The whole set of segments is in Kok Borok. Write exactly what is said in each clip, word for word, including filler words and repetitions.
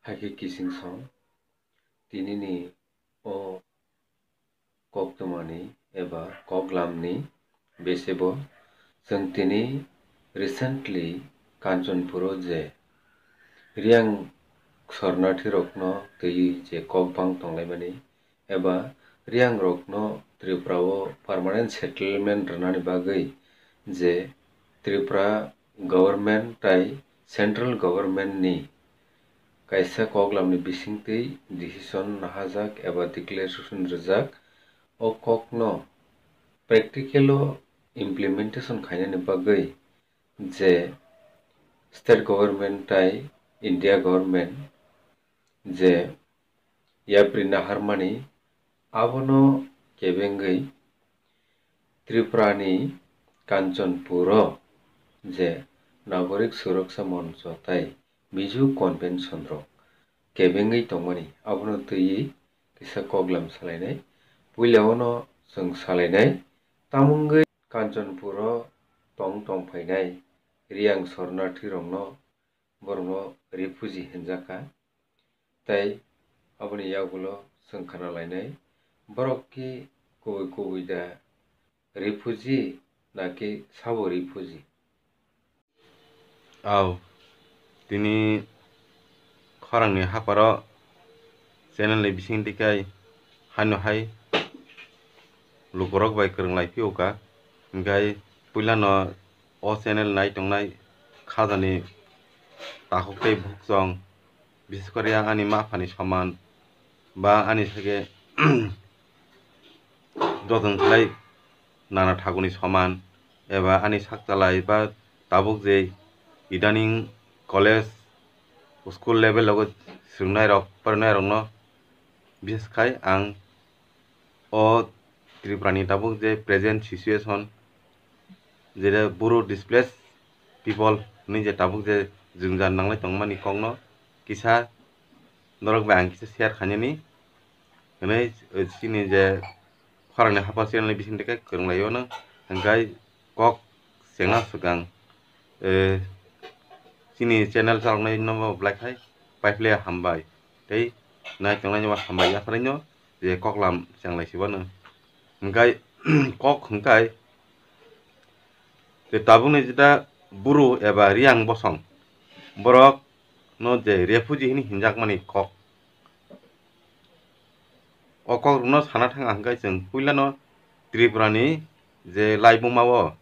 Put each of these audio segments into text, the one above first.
Hakhe kiching song, tinini o koktwmani eba koklamni besebo chwng tini recently Kanchanpuro je Riyang sornathirokno twiwi je kok bang tonglaimani eba Riyangrokno Tripura o permanent settlement rwnani bagwi je Tripura government tai central government ni kaisa koklamni bisingtwi decision nahajak eba declaration rwjak, o kokno practical o implementation khainani bagwi je state government tai India government je yapri naharmani abono kebengwi Tripurani Kanchanpuro je Nagorik Suraksa Moncho tai Mizo Convention rok kebengwi tongmani abono twiwi kisa koklam salainai. Puila ono chwng salainai, tamungwi Kanchanpuro tong tong phainai Riyang sornathirokno borokno refugee hinjakha. Tai aboni yagulo chwng khana lainai, borok ki kubui kubui da refugee naki sabo refugee? Au, tini khorangni haparo channel ni bising tikai hano hai lukurok bai kwrwng lai phiyokha, hinkhe puilano o channel nai tongnai khajani takhuk tei bukhuk chwng, bises kore ani ma phani soman ba ani sake joton khlai nana thaguni soman eba ani sak chalai ba tabuk je idaning college, school level logo swrwngnairok, porignai rokno bises khai ang o Tripura ni tabuk je present situation, jere boro displaced people hinwi je tabuk je jwngjal nanglai tongmani kokno kisa norok bai ang kisa share khainani hinwi, eh, chini je khorangni hapar channel ni bising twi khe kwrwng lai o no, hinkhe kok chengna swkang, eh, chini channel chaloknai no bo belai khai paiphle hambai tei nai tongnai no hambai yapharwi no je koklam chenglai si bano. Hinkhe kok hinkhe je tabukni jeta buru eba Riyang bosong borok no je refugee hini hinjakmani kok. O kokrokno sana thang ang khe chwng puilano Tripurani je laibuma o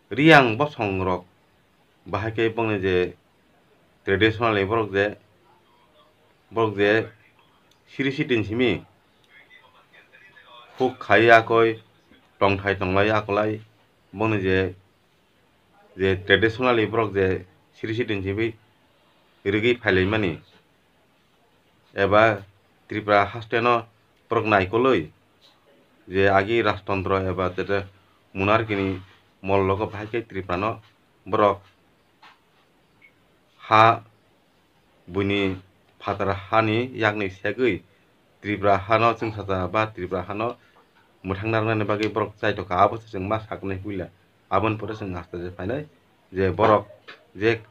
Riyang bosongrok bahai khe bongni je traditional ni borok je, borok je siri sitin simi huk khai akoi tongthai tonglai akolai bongni je, je traditional ni borok je siri sitin simi rigwi phailaimani eba Tripura haste no borok naikolwi je agi rajtontro eba tete monarchy ni mol logo bahai khe Tripura no borok ha buini phatar hani yakni segwi Tripura hano chwngsacha ba Tripura hano mwthangna rwnani bagwi borok chaitokha, abo se chwng ma saknai puila. Aboni pore chwng aste je phainai je borok je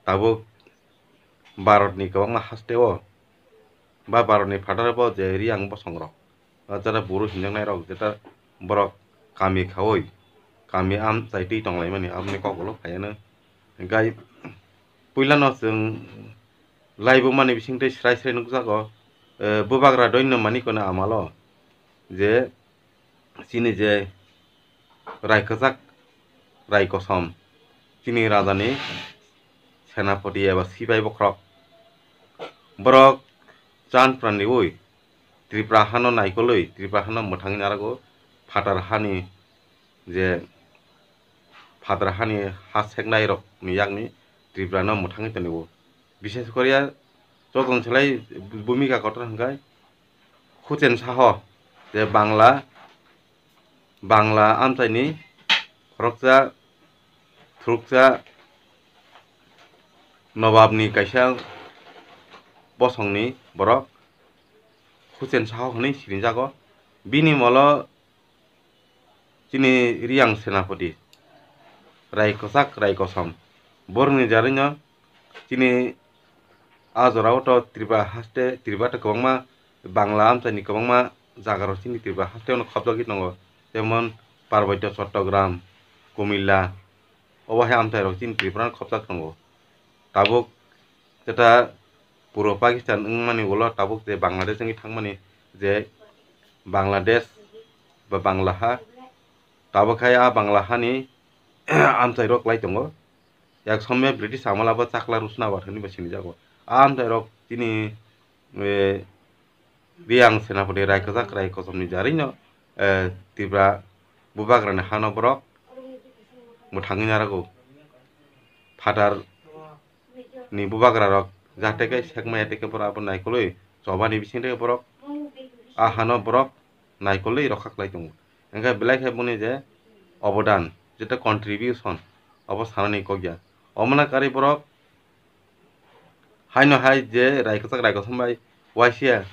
tabuk Bharatni kwbangma haste o ba Bharatni phataro bo je Riyang bosongrok, o jara buru hinjaknairok jeta borok kami khaui kami amchai twi tonglaimani aboni kok ulo phaiano. Hinkhe puilano chwng laibumani bisingtwi srai srai nukjago, eh, bubagra doino manikono amalo je chini je rai kwchak, rai kosom, chini rajani senapati eba sipai bokhorok, borok chan pran riui Tripura hano naikolwi, Tripura hano mwthangwi narago, phatar hani je phatar hani ha seknairokni yakni Tripura no mwthangwi tonio. Bishes koriya joton selai bhumika kotor hwnkhe Huchen Saho, je Bangla, Bangla amchaini khoroksa, thuruksa, nobabni kaisa bosongni borok Huchen Saho hwnwi sinijago. Bini molo chini Riyang Senapati, rai kwchak, rai kosom, borokni jarino chini A jorao to Tripura haste, Tripura to kwbangma Bangla amchaini kwbangma jagarok chini Tripura hasteo no khopjagwi tongo, jemon Parbaitya Chattogram, Kumilla, obo hai amchairok chini Tripura no khopjak tongo. Tabuk jeta puro Pakistan wngmani ulo tabuk je Bangladesh wngwi thangmani je Bangladesh ba Bangla ha, tabuk hai a Bangla hani amchairok lai tongo. Yak somya British amala bo chakla rusna bar hinwi bo sinijago. A amchairok chini, eh, Riyang Senapati Rai Kwchak Rai Kochomni jarino, eh, Tripura bubagrani hano borok mwthangwi narago. Phatar ni bubagrarok jate khe sekmaya tei khe borok abo naikolwi chobani bisingtwi borok a hano borok naikolwi rokha khlai tongo. Hwnkhe belai khe boni je obodan, jeta contribution, obo sanani kok ya. Omono karwi borok haino hai je Rai Kwchak Rai Kosom bai waisa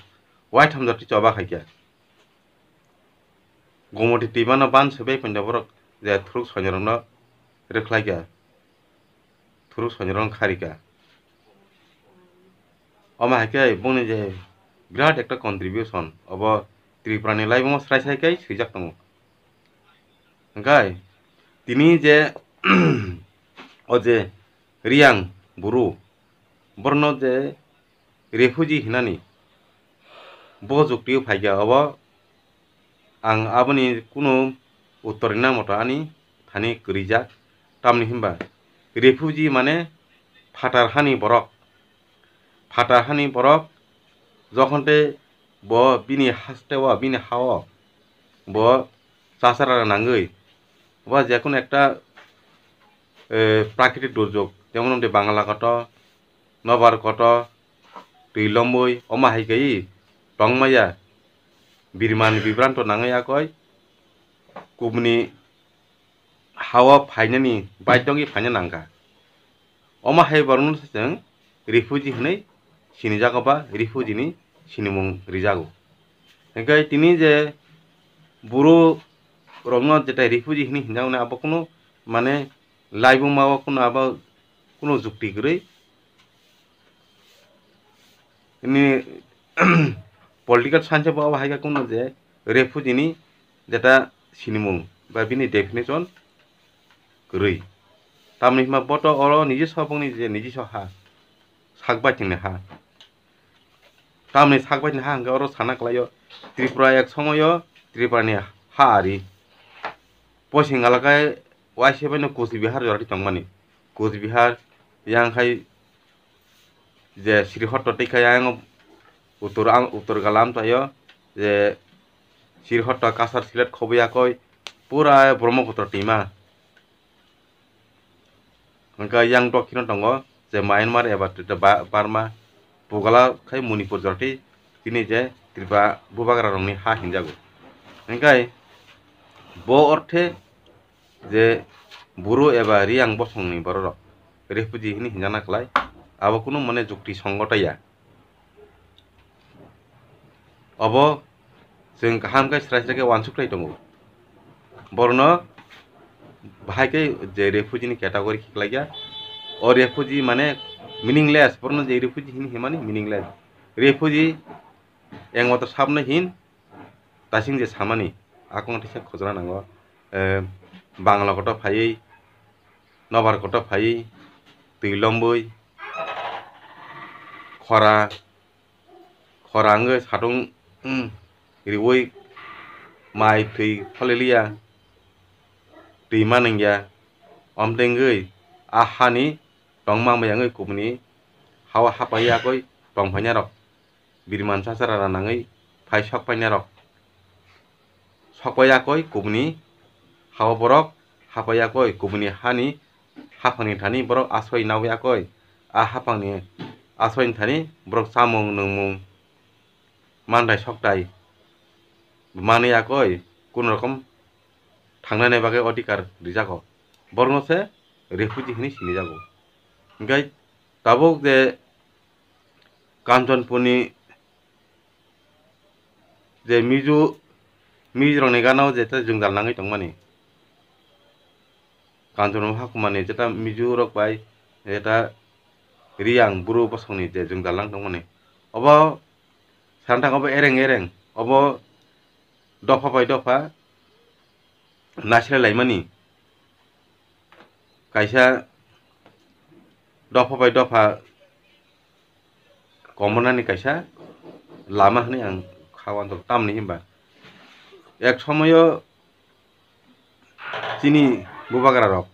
waitham jotwi choba khaikha. Gomoti twimano ban se bai phaino borok je thuruk soinyorokno rwkhlaikha, thuruk soinyorokno kharikha. Omo hai khe bongni je birat ekta contribution obo Tripura ni laibuma srai sai khe swijak tongo. Hwnkhe tini je o je Riyang buru borno je refugee hinani bo juktio phaikha, obo ang aboni kunu uttor rina moto ani thani kwrwijak. Tamni hinba refugee mane phatar hani borok, phatar hani borok jokhon tei bo bini hasteo, bini hao bo chachara nangwi, bo jekunu ekta, eh, prakritik durjok, jemon wngdi Bangla kotor, nobar kotor, twi lombwi, omo hai khe tongmaya, birman bibranto nangwi yakoi kubuni hao phainani baidhogwi phaina nangkha. Omo hai borokno se chwng refugee hinwi sinijago ba refugee ni sinimung rijago. Hwnkhe tini je buru rokno jetai refugee hinwi hinjaknai abo kunu mane laibuma o kunu abo kunu jukti kwrwi. Ni political science bo abo hai khe kunu je refugee ni jeta sinimung ba bini definition kwrwi. Tamni hwnba bo to oro niji sobokni je niji so ha, sak baithangni ha. Tamni sak baithangni ha hwnkhe oro sana kwlaio Tripura ek somoio Tripura ni ha ari. Poising alakai waisa baino Kuch Bihar jorati tongmani. Kuch Bihar yang hai je Srihotto tei khe ayang uttor ang-, uttor galam taio je Srihotto Kasar Silet khobwi yakoi pura Brahmaputra twima. Hwnkhe yang dokhino tongo je Myanmar eba tei Ba-, Burma, pugala khai Manipur jorti tini je Tripura bubagra rokni ha hinjago. Hwnkhe bo orthe je buru eba riyang bosongni bororok refugee hini hinjana kwlai, abo kunu mane jukti songo taiya. Obo chwng kaham khe srai srai khe uansuk khlai tongo. Borokno bahai khe je refugee ni category khe kwlaiya. O refugee mane meaningless, borokno je refugee hini himani meaningless. Refugee engmato sabno hin tasing je samani, akung teisa khojra nango, eh, Bangla kotor phaiwi, nobar kotor phaiwi, twi lombwi, khora, khora wngwi satung, mm, riwi mai twi kholiliya, twi manwngya, omtengwi a hani tongma maya wngwi kubuni hao hapai yakwi tongphainarok. Birman chachara nangwi phai sok painarok, sok pai yakoi kubuni hao borok hapai yakoi kubuni hani haphangni thani borok asroi nawi yakoi, a haphangni asroini thani borok chamung nungmung manthai sokthai manwi yakoi kunurokom thangnani bagwi odhikar rijago, borokno se refugee hinwi sinijago. Hwnkhe tabuk je Kanchanpurni je Mizo, Mizorokni gana o jeta jwngjal nangwi tongmani, Kanchanpur hakhumani jeta Mizorok bai jeta Riyang buru bosongni je jwngjal lang tongmani, obo santhang obo ereng ereng, obo dopha bai dopha naisle laimani, kaisa dopha bai dopha komornani kaisa lama hwnwi ang kha uansuk. Tamni hinba ek somoyo chini bubagra rok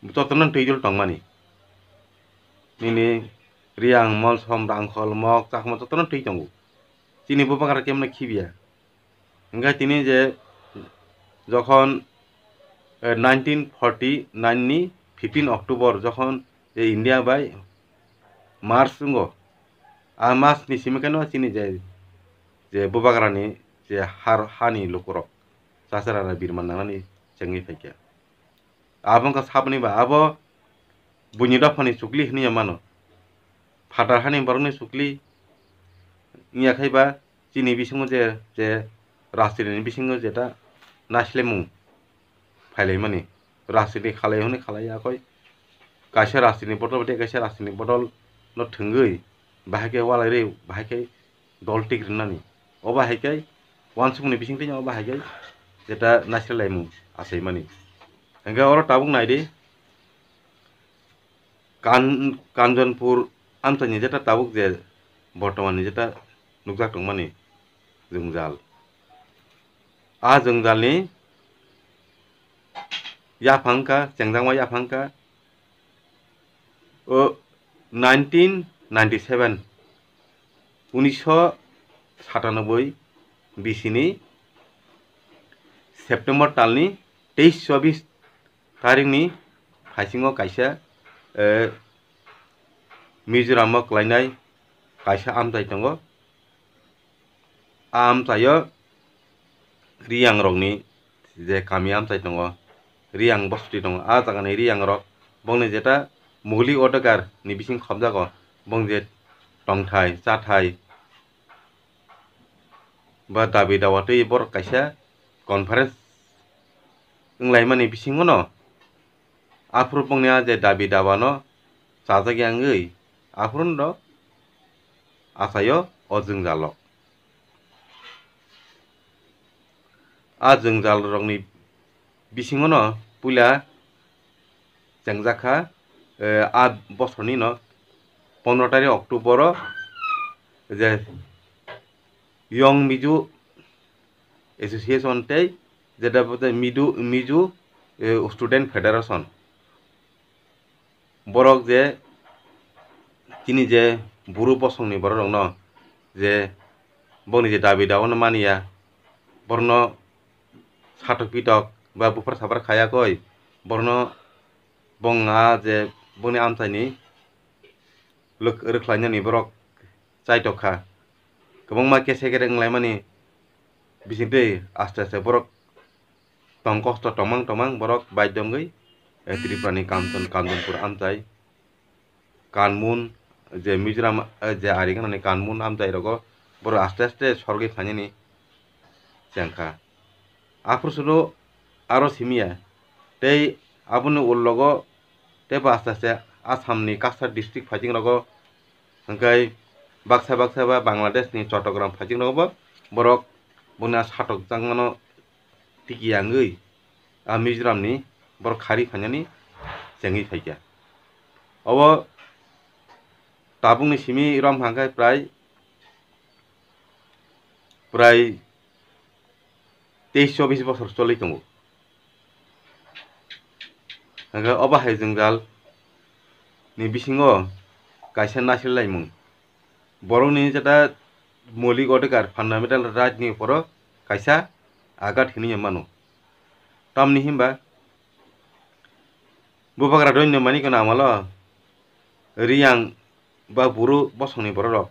jotono twijol tongmani, nini Riyang, Molsom, Rangkhol, Mok, Chakma jotono twi tongo. Chini bubagra kemno khibiya. Hingkhe tini je jokhon, eh, nineteen forty nine ni fifteen October jokhon je India bai march wngo, a march ni simi kheno chini je, je bubagrani je har, hani lukurok chachara birman nangnani chengwi phaikha. Abo wngkha saboni ba abo buini dophani chukli hinwi mano. Phatar hani borokni chukli wngya khai ba chini bisingo je, je rajniti ni bisingo jeta naislemung phailaimani. Rajniti khalai hwnwi khalai ya koi. Kaisa rajniti bodol bai tei kaisa rajniti bodol no thwngwi bahai khe walai rwi bahai khe dol tik rwnani. Obo hai khe uansukmani bisingtwi obo hai khe jeta naisle laimung achaimani. Hingkhe oro tabuk naidi, Kan-, Kanjanpur amchaini jeta tabuk je bortomanni jeta nukjak tongmani jwngjal. A jwngjalni yaphang wngkha, chengjakma yaphang wngkha, o nineteen ninety seven, unisho satanoboi bisini September talni teis chobis tarikni phaisingo kaisa, eh, Mizoram o kwlainai kaisa amchai tongo. A amchaio Riyang rokni je kami amchai tongo, Riyang bosti tongo, a jagani Riyang rok bongni jeta moulik odhikar ni bising khobjago, bong je tongthai, chathai, ba dabi dawa twi borok kaisa conference wnglaimani bisingono aphuru bongni a je dabi dawano chajakya wngwi aphuru no achaio o jwngjalo. A jwngjal rokni bisingono puila chengjak kha, eh, a bosorni no pondro tarik October o je Young Mizo Association tei jeta bo tei Midu-, Mizo, eh, Student Federation. Borok je chini je buru bosongni borok rokno je bongni je dabi dawa no maniya, borokno satok pitok ba buphar saphar khayakoi, borokno bong a je bongni amchaini lwk-, rwkhlainani borok chaitok kha. Kwbangma kese kere wnglaimani bisingtwi aste aste borok tong kosto tongmang tongmang borok baidya wngwi, eh, Tripurani Kanchon-, Kanchanpur amchai, Kanmun, je Mizoram, eh, je ari ganani Kanmun amchai rogo borok aste aste sorgwi phainani chengkha. Aphuru suru aro simiya tei aboni ulogo tei bo aste aste Assamni Cachar district phaijing rogo, hwnkhe baksa baksa ba Bangladeshni Chottogram phaijing rogo bo borok boni a satok jakmano tiki ya wngwi a Mizoramni borok khari phainani chengwi phaikha. Obo tabukni simi romha khe prai, prai teis chobis bosor choli tongo. Hwnkhe obo hai jwngjal ni bisingo kaisa naisle laimung. Borokni jeta moulik odhikar, fundamental right ni uporo kaisa agat hinwi mano. Tamni hinba bubagra doino mani kono amalo Riyang ba buru bosongni bororok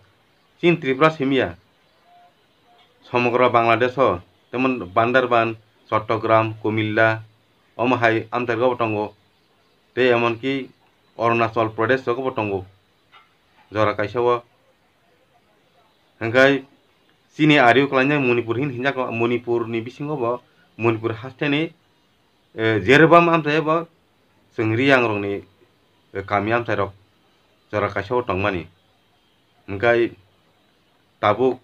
chini Tripura simiya, somogra Bangladesh o, jemon Bandarban, Chattogram, Kumilla, omo hai amchairok bo tongo, tei emonki Arunachal Pradesh rogo bo tongo jora kaisa o. Hingkhe chini ari o kwlainai Manipur hin hinjak, Manipur ni bisingo bo, Manipur haste ni, eh, Jiribam amchai o bo chwng Riyang rokni kami amchairok jora kaisa o tongmani. Hwnkhe tabuk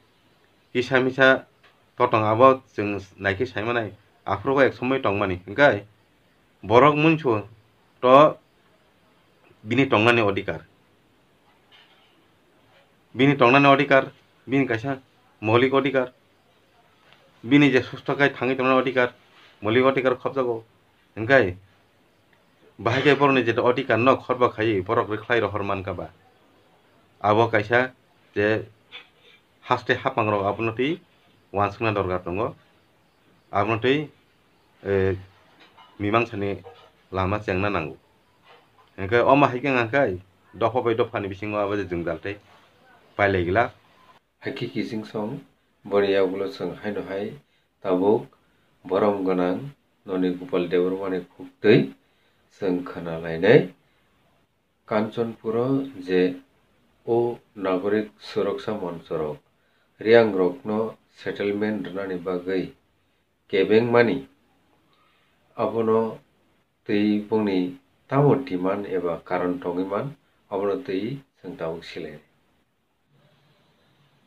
kisa misa totong abo chwng naikhe saimanai, aphuru bo ek somoi tongmani. Hwnkhe borok munsu to bini tongnani odhikar. Bini tongnani odhikar, bini kaisa moulik odhikar. Bini je susto khai thangwi tongnani odhikar, moulik odhikar khopjago. Hwnkhe bahai khe borokni je odhikar no khorba khaiwi borok rwkhlai rohor mankha ba. Abo kaisa je haste hapangrok abono twi uansukna dorkar tongo. Abono twi, eh, mimangsani lama chengna nango. Hwnkhe omo hai khe wngkha khe dopha bai dophani bisingo abo je jwngjal tei pailai glak. Hakhe kiching song boni yagulo chwng haino hai tabuk borom gwnang noni Gopal Debbarmani khuktwi chwng khna lainai. Kanchanpuro je o Nagorik Suroksa Monchorok Riyangrokno settlement rwnani bagwi kebengmani, abono twi bongni tamo demand eba karon tongwi man, abono twi chwng tabuk silai.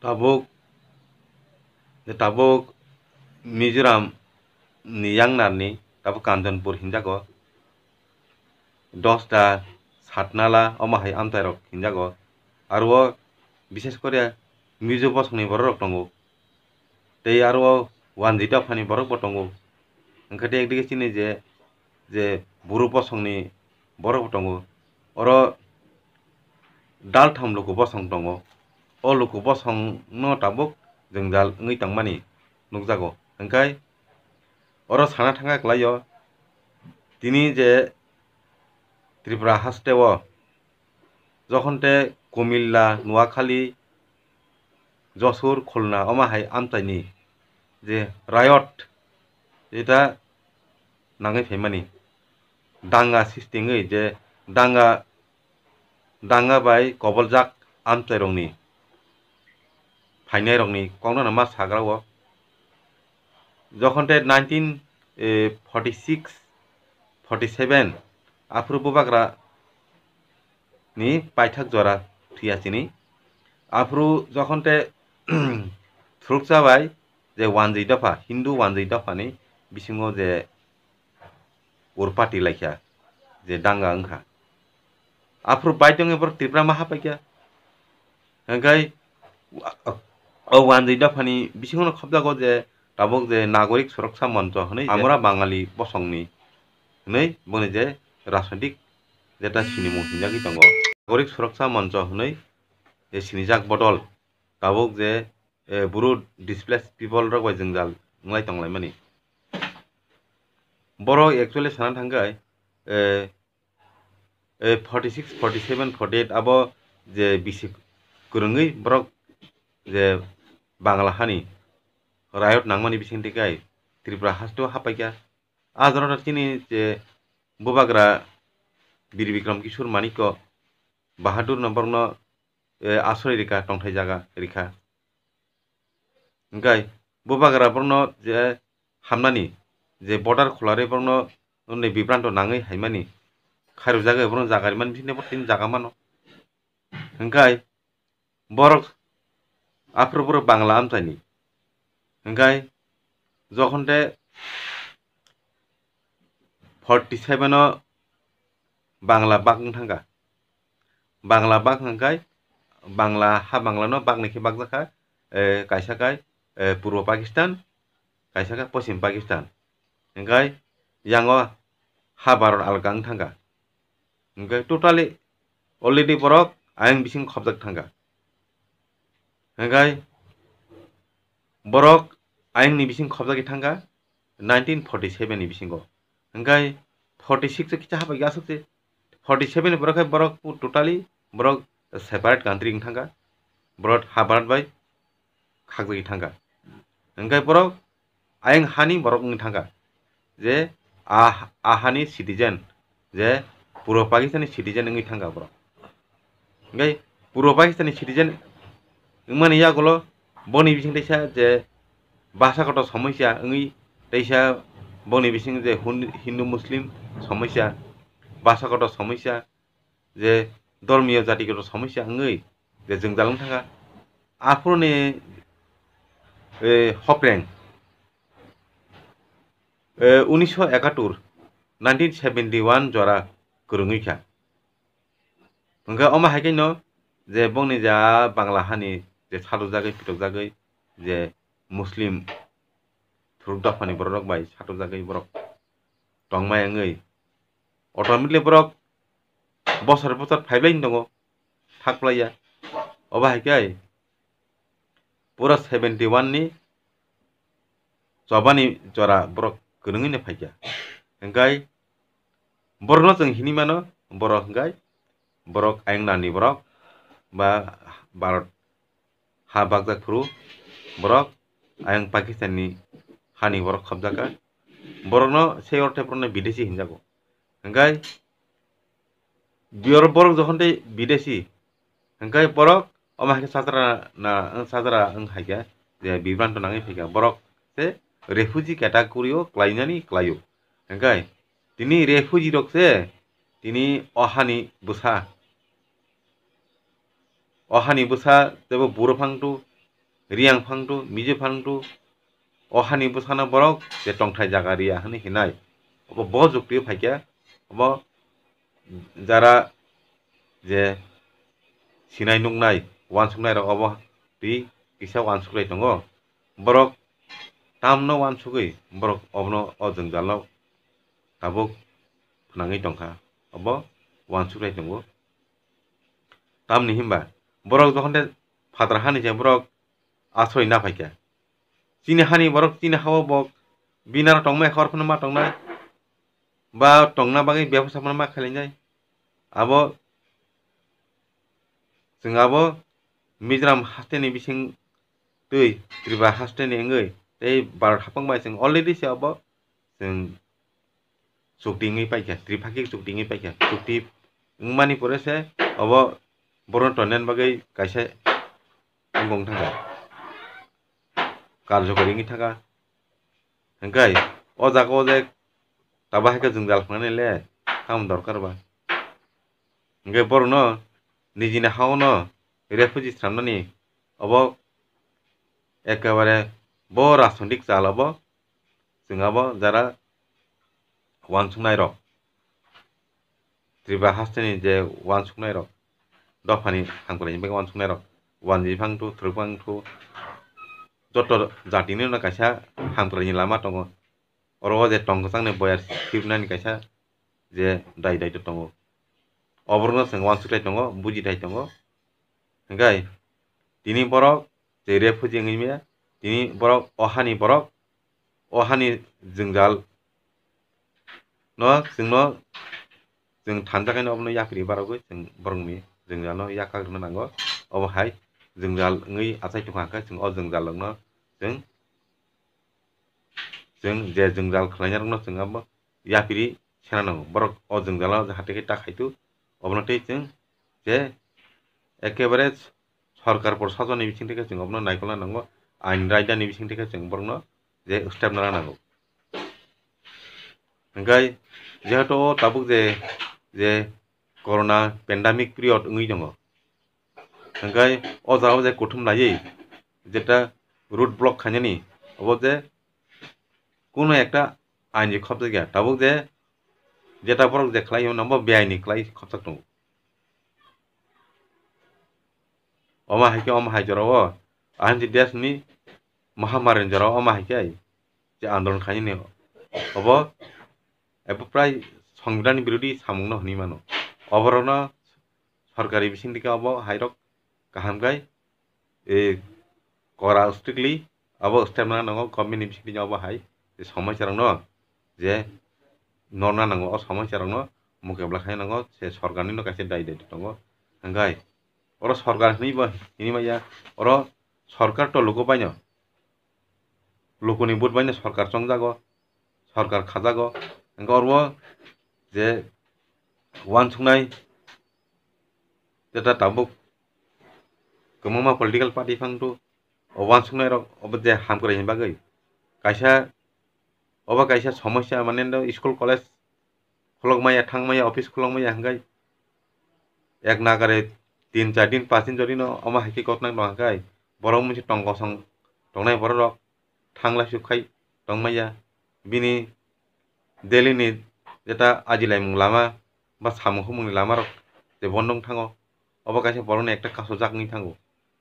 Tabuk, tabuk Mizoram ni yangnarni tabuk Kanchanpur hinjago, Dosda, Satnala, omo hai amchairok hinjago. Aro o bishes kore Mizo bosongni bororok tongo. Tei aro o Wanjwi dophani borokbo tongo. Hwnkhe tei ekdigi chini je, je Bru bosongni borokbo tongo. Oro daltham luku bosong tongo. O luku bosongno tabuk jwngjal wngwi tongmani nukjago. Hwnkhe oro sana thangkha kwlaio, tini je Tripura hasteo jokhon te Kumilla, Noakhali, Josur, Khulna omo hai amchaini je riot jeta nangwi phaimani, danga sisti wngwi je danga, danga bai koboljak amchairokni phainairokni kokno ma sagra o. Jokhon te nineteen forty six, forty seven aphuru bubagra ni paithak jora thwiya chini. Aphuru jokhon te Suroksa bai je Wanjwi dopha, Hindu Wanjwi dophani bisingo je urpati laikha, je danga wngkha. Aphuru baidongni borok Tripura ma hapaikha. Hwnkhe o Wanjwi dophani bisingono khopjago je tabuk je Nagorik Suroksa Moncho hwnwi je Amra Bangali bosongni hwnwi boni je rajnoitik jeta sinimung hinjagwi tongo. Nagorik Suroksa Moncho hwnwi je sinijak bodol tabuk je, eh, Bru displaced people rok bai jwngjal wnglai tonglaimani. Borok actually sana thangkhe, eh, eh, forty six, forty seven, forty eight abo je bisi kwrwngwi borok je Bangla hani riot nangmani bisingtwi kai Tripura hasteo hapaikha. A jorao chini je bubagra Bir Bikram Kishore Manikya Bahadur no borokno, eh, asroi rikha, tongthai jaga rikha. Hwnkhe bubagra borokno je hamnani je border khulare borokno nini bibranto nangwi haimani khairokjagwi borokno jaga rimani bisingtwi bo tini jaga mano. Hwnkhe borok aphuru borok Bangla amchaini. Hwnkhe jokhon te forty seven o Bangla bak wng thangkha. Bangla bak hwnkhe Bangla ha Bangla no bakni khe bakjakha, eh, kaisa kai, eh, Purbo Pakistan, kaisa khe Poschim Pakistan. Hwnkhe yango ha Bharat alga wng thangkha. Hwnkhe totally already borok ayang bising khopjak thangkha. Hwnkhe borok ayang ni bising khopjagwi thangkha nineteen forty seven ni bisingo. Hwnkhe forty six o kisa habai aswk se forty seven ni borok khe borok totally borok separate country wng thangkha. Borok ha Bharat bai khakjagwi thangkha. Hwnkhe borok ayang hani borok wngwi thangkha, je a, a hani citizen, je Purbo Pakistan ni citizen wngwi thangkha borok. Hwnkhe Purbo Pakistan ni citizen wngmani yagulo boni bising teisa je basa kotor somosya wngwi, teisa boni bising je Hun-, Hindu Muslim somosya, basa kotor somosya, je dormiyo jatigoto somosya wngwi je jwngjal wng thangkha. Aphuruni, eh, hopreng, eh, unisho ekattur, nineteen seventy one jora kwrwngwi kha. Hwnkhe omo hai khe no je bongni ja Bangla hani je satukjagwi, pitokjagwi, je Muslim thuruk dophani borok rok bai satukjagwi borok tongmai wngwi, automatically borok bosor bosor phaibai tongo, thak plaiya. Obo hai khe pura seventy one ni chobani jora borok kwrwngwi no phaikha. Hwnkhe borokno chwng hinwi mano, borok hwnkhe borok ayang nani borok ba Bharat ha bakjak phuru borok ayang Pakistan ni hani borok khobjakha. Borokno sei orthe borokno bidesi hinjago. Hwnkhe biyor borok jokhon tei bidesi, hwnkhe borok omo hai khe sajra na, sajra wng hai khe je bibranto nangwi phaikha, borok se refugee category o klainani klaio. Hwnkhe tini refugee rok se tini o hani bwsa, o hani bwsa teibo buro phangtu, riyang phangtu, mijo phangtu, o hani bwsano borok je tongthai jaga riya hwnwi hinai. Obo bo juktio phaikha, obo jara je sinai nuknai, uansuknai rok obo twi kisa uansuklai tongo. Borok tamno uansugwi borok obono o jwngjalo tabuk phnangwi tongkha, obo uansuklai tongo. Tamni hinba borok jokhon de phatra hani se borok asroi na phaikha. Chini hani borok chini hao bo binaro tongmai khor phano ma tongnai, ba tongna bagwi bebasa phano ma khailainai. Abo chwng abo Mizoram hasteni bising twi Tripura hasteni wngwi tei Bharat hapang bai chwng already se abo chwng chukti wngwi paikha, tripakhik chukti wngwi paikha. Chukti wngmani pore se obo borokno tonina bagwi kaisa wngkong thangkha, karjokori wngwi thangkha. Hwnkhe o jaga o je tabo hai khe jwngjal khnani le tamo dorkar ba? Hwnkhe borokno nijini ha-o no refugee swnamnani obo ekebare bo rajnoitik chal obo. Chwng abo jara uansuknai rok, Tripura hasteni je uansuknai rok, dophani hamkrai ni bagwi uansuknai rok, wanji phang thu, thwrwk phang thu, joto jatini no kaisa hamkrai ni lama tongo. Oro o je tong kwchangni boyar sibnani kaisa je dai dai to tongo. Oborokno chwng uansukthai tongo, bujitai tongo. Hwnkhe tini borok je refugee wngwi maya, tini borok o hani borok, o hani jwngjal no chwngno chwng thanjaknai obono yapri barogwi chwng borokni jwngjal no yakak rwna nango. Obo hai jwngjal wngwi achai tongkha hwnkhe chwng o jwngjal rokno chwng chwng je jwngjal khlainai rokno chwng abo yapri sena nango. Borok o jwngjalo jahate khe ta khaitu, obono tei chwng je ekebare sorkar proshasonni bising theke chwng obono naikolna nango, ain raidani bising theke chwng borokno je step nana nango. Hwnkhe jehetu o tabuk je, je corona pandemic period wngwi tongo, hwnkhe o jagao je kuthum laiwi jeta road block khainani, obo je kunu ekta ain je khopjak ya, tabuk je jeta borok je khlai hwnba, bo beaini khlai khopjak tongo. Omo hai khe, omo hai jorao, ahini desni mahamari ni jorao omo hai khe je andolon khainani, obo ebo prai songbidhan birodhi samung no hwnwi mano. Oborokno sorkari bising theke obo hairok kaham khai, e, kora strictly abo step nana nango government ni bising theke obo hai je somosya rokno je norna nango, o somosya rokno mukebla khai nango, se sorkar nino kaisa dai dai tongo. Hwnkhe oro sorkar hinwi bo hinwi maya, oro sorkar to luku baino, lukuni vote baino sorkar chongjago, sorkar khajago. Hwnkhe oro je uansuknai jeta tabuk kwbangma political party phang tu o uansuknai rok obo je hamkrai ni bagwi kaisa, obo kaisa somosya, mane no school college khulok maya, thang maya, office khulok maya hwnkhe ek nagare tin char din pas din jodi no omo hai khe kok nang tong kha, borok mui se tong kosong tongnai borok rok thang lai suk khai tong maya. Bini Delhi ni jeta ajilaimung lama ba samung humung ni lama rok je bondong thango, obo kaisa borok ni ekta kasujak wngwi thango.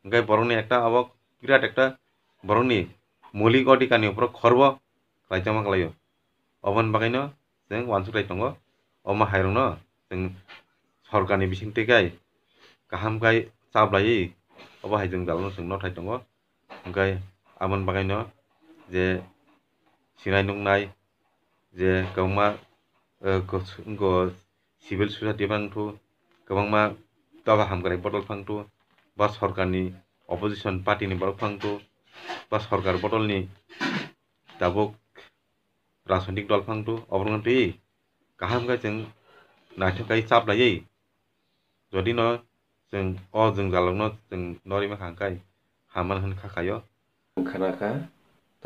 Hingke borok ni ekta obo birat ekta borok ni moulik odhikar ni borok khorbo khlaijak ma khlaio. Oboni bagwi no chwng uansuk lai tongo. Omo hai rok no chwng sorkar ni bising twi kai kaham kai chap laiwi obo hai jwngjal no chwng nothai tongo. Hingke aboni bagwi no je sinai nuknai je kwbangma, eh, kos-, go civil society phang thu, kwbangma doga hamkrai bodol phang thu, ba sorkar ni opposition party ni borok phang thu, ba sorkar bodol ni tabuk rajnitik dol phang thu, oborok no twi kaham khe chwng naithok kai chap laiwi jodi no chwng o jwngjal rok no chwng norwi mankha hwnkhe hamya hwn kha khaio. Wng khna kha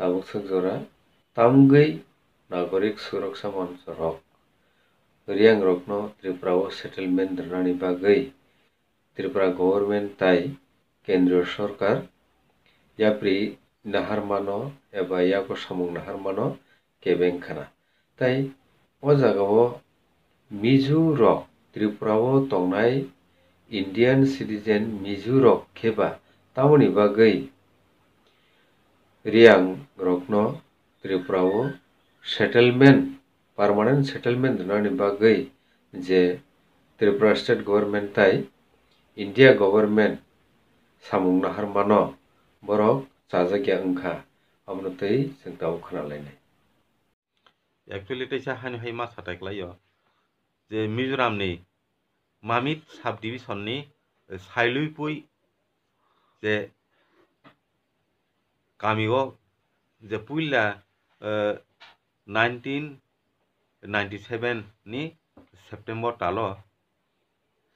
tabuk swk jora tamgwi nagorik suroksha moncho rok Riang rokno Tripura o settlement rwnani bagwi Tripura government tai kendriyo sorkar yapri naharmano eba yago samung naharmano kebeng khna. Tai o jagao Mizo rok Tripura o tongnai Indian citizen Mizo rok kheba tamoni bagwi Riang rokno Tripura o settlement, permanent settlement rwnani bagwi je Tripura state government tai India government samung naharmano borok chajakya wngkha, abono twi chwng tabuk khna lainai. Actually teisa hani hai ma satai klaio je Mizoram ni Mamit sub division ni Sailuipui je kami o je puila, eh, nineteen ninety seven ni September talo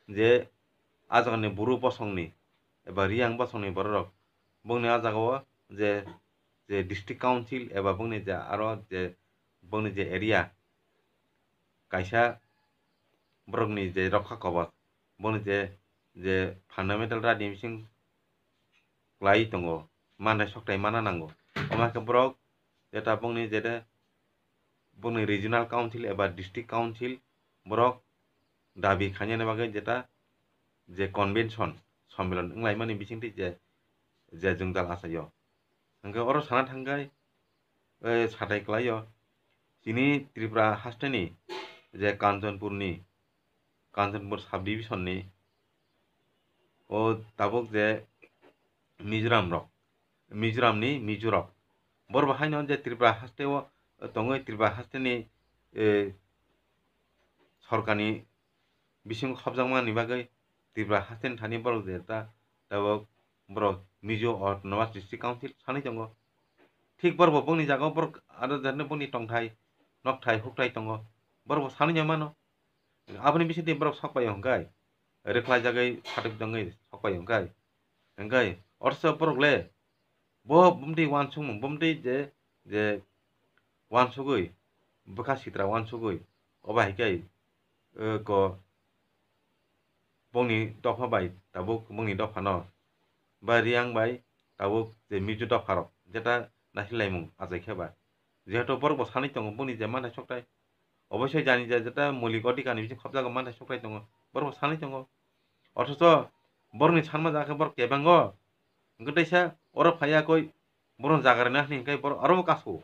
je a jagani Bru bosongni eba Riang bosongni bororok bongni a jagao je, je district council eba bongni je aro je bongni je area kaisa borokni je rokha kobor bongni je, je fundamental right ni bising klai tongo, manai soktai mana nango. Omo hai khe borok jeta bongni jeta bongni regional council eba district council borok dabi khainani bagwi jeta je convention, sommilan wnglaimani bisingtwi je, je jwngjal achaio. Hwnkhe oro sana thangkhai, eh, satai klaio, chini Tripura hasteni je Kanchanpurni, Kanchanpur sub division ni o tabuk je Mizoram rok, Mizoram ni Mizo rok. Borok bo haino je Tripura haste o tongwi Tripura haste ni, eh, sorkar ni bisingo khopjakmani bagwi Tripura haste ni thani borok je ta tabuk borok Mizo Autonomous District Council sanwi tongo. Thik borok bo bongni jagao borok aro jani bongni tongthai, nokthai, hukthai tongo. Borok bo sanwi mano. Aboni bisingtwi borok sok paio hwnkhe, rwkhlaijagwi phatok jongwi sok paio hwnkhe, hwnkhe orso borok le bo bumtwi uansukmung, bumtwi je, je uansugwi bwkha sitra uansugwi obo hai khe, eh, ko bongni dopha bai tabuk bongni dophano ba Riang bai tabuk je Mizo dopharok jeta naisinglaimung achai khe ba. Jehetu borok bo sanwi tongo boni je manthai sokthai. Oboisoi jani je jeta moulik odhikar ni bising khopjago manthai sokthai tongo. Borok bo sanwi tongo. Othocho borokni sanma jaga khe borok kebango. Hwnkhe teisa oro phaiya koi borokno jaga rwna hwnwi hwnkhe borok aro bo kasu.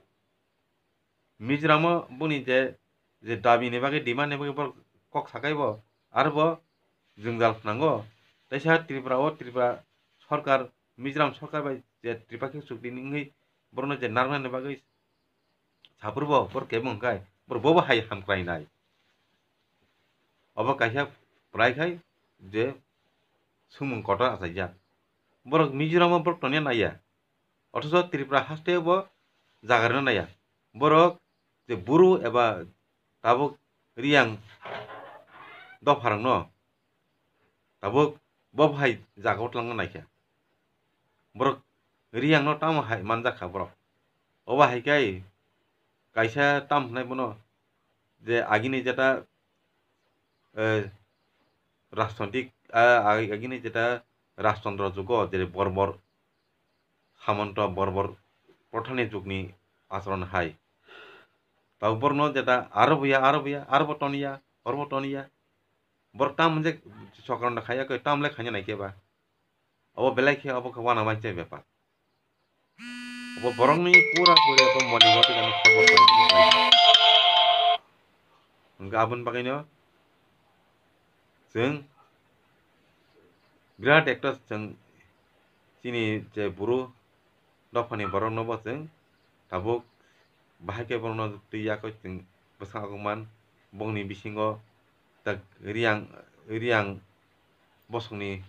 Mizoram o boni je, je dabi ni bagwi, demand ni bagwi borok kok sakai bo, aro bo jwngjal khnango. Teisa Tripura o Tripura sorkar, Mizoram sorkar bai je Tripakhik chukti ni wngwi borokno je narwknani bagwi saphuru bo borok kebo hwnkhe borok bobo hai hamkrai nai. Obo kaisa prai khai je swngmung kotor achaijak. Borok Mizoram o borok tongya naiya. Othocho Tripura haste bo jaga rwna naiya. Borok je Bru eba tabuk Riang dopharokno tabuk bo hai jaga o twlangna naikha. Borok Riang no tamo hai manjakha borok. Obo hai khe kaisa tam hwnai bono je agini jeta, eh, rajnoitik ah, ag-, agini jeta Rajtantro jugo, jere Borbor Samanto Borbor Prothani jugni acharon hai. Tabo borokno jeta aro buya, aro buya, aro bo toniya, aro bo toniya. Borok tam je sokran da khaiya koi, tam le khaina nai khe ba. Obo belai khe obo khe wana bai chai bepar. Obo borokni pura puri obo moni bo tei ani khobor bai. Hingke aboni bagwino chwng birat ekta chwng chini je buru dophani borokno bo chwng tabuk bahai khe borokno twi yakho chwng bwskango man bongni bisingo tak Riyang, Riyang bosongni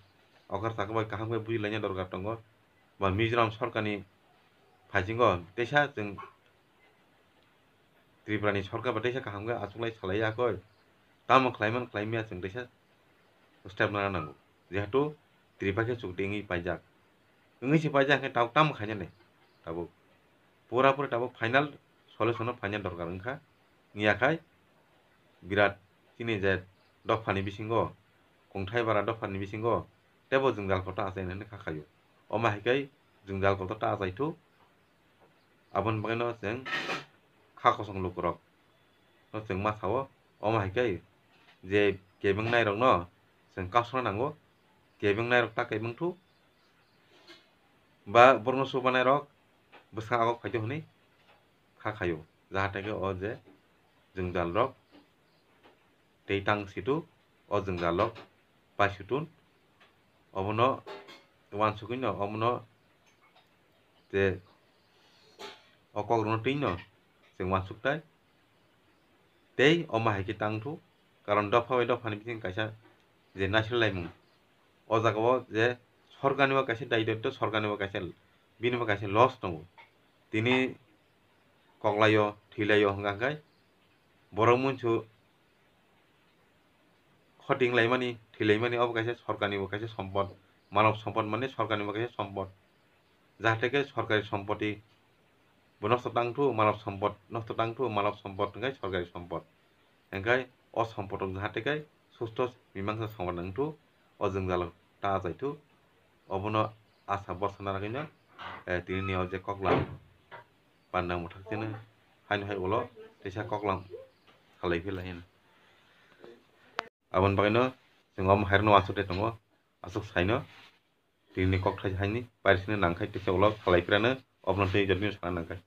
okar saka bai kaham khe buji laina dorkar tongo. Ba Mizoram sorkarni phaisingo teisa chwng Tripurani sorkar bai teisa kaham khe achuklai salai yakho. Tamo khlaiman khlaimya chwng teisa step nana nango. Jehetu Tripura khe chukti wngwi paijak. Wngwi se paijak khe tabuk tamo khainani. Tabuk pura pura tabuk final solution no final dorkar wngkha. Wngya khai birat chini je dophani bisingo, kongthai bara dophani bisingo teibo jwngjal kotor achai hinwi kha khaio. Omo hai khe jwngjal kotor ta achai thu. Aboni bagwino chwng kha kosong lukurok no chwng ma sao. Omo hai khe je kebeng nairokno chwng kasuna nango, kebeng nairok ta kebeng thu ba borokno chubanai rok bwskang agok phaito hwnwi kha khaio, jahate khe o je jwngjal rok tei tang situ o jwngjal rok pai sutun obono wansugwino omono je o kokrokno twino chwng wansuktai. Tei omo hai khe tang thu, karon dopha bai dophani bising kaisa je naisir laimung. O jaga o je sorkar ni bo kaisa daitotto, sorkar ni bo kaisa, bini bo kaisa loss tongo. Tini koklaio, thwilaio hwnka khe borok munsu khoting laimani, thwi laimani obo kaisa sorkar ni bo kaisa sompot, manob sompot mani sorkar ni bo kaisa sompot. Jahate khe sorkari sompoti bo nosto tang thu, manob sompot nosto tang thu, manob sompot hwnkhe sorkari sompot. Hingkhe o sompot rok jahate khe susto mimangsa somadan wng thu, o jwngjal ta achai thu, obono asa bwsana rwgwino, eh, tini ni o je koklam panda mwthak chini haino hai ulo teisa koklam salai phi lai hino. Aboni bagwino chwng omo hairokno aswk de tongo, aswk saino tini ni kokthai haini parisini nangkhai teisa ulo salai phirano obono tei jotoni sana nangkhai.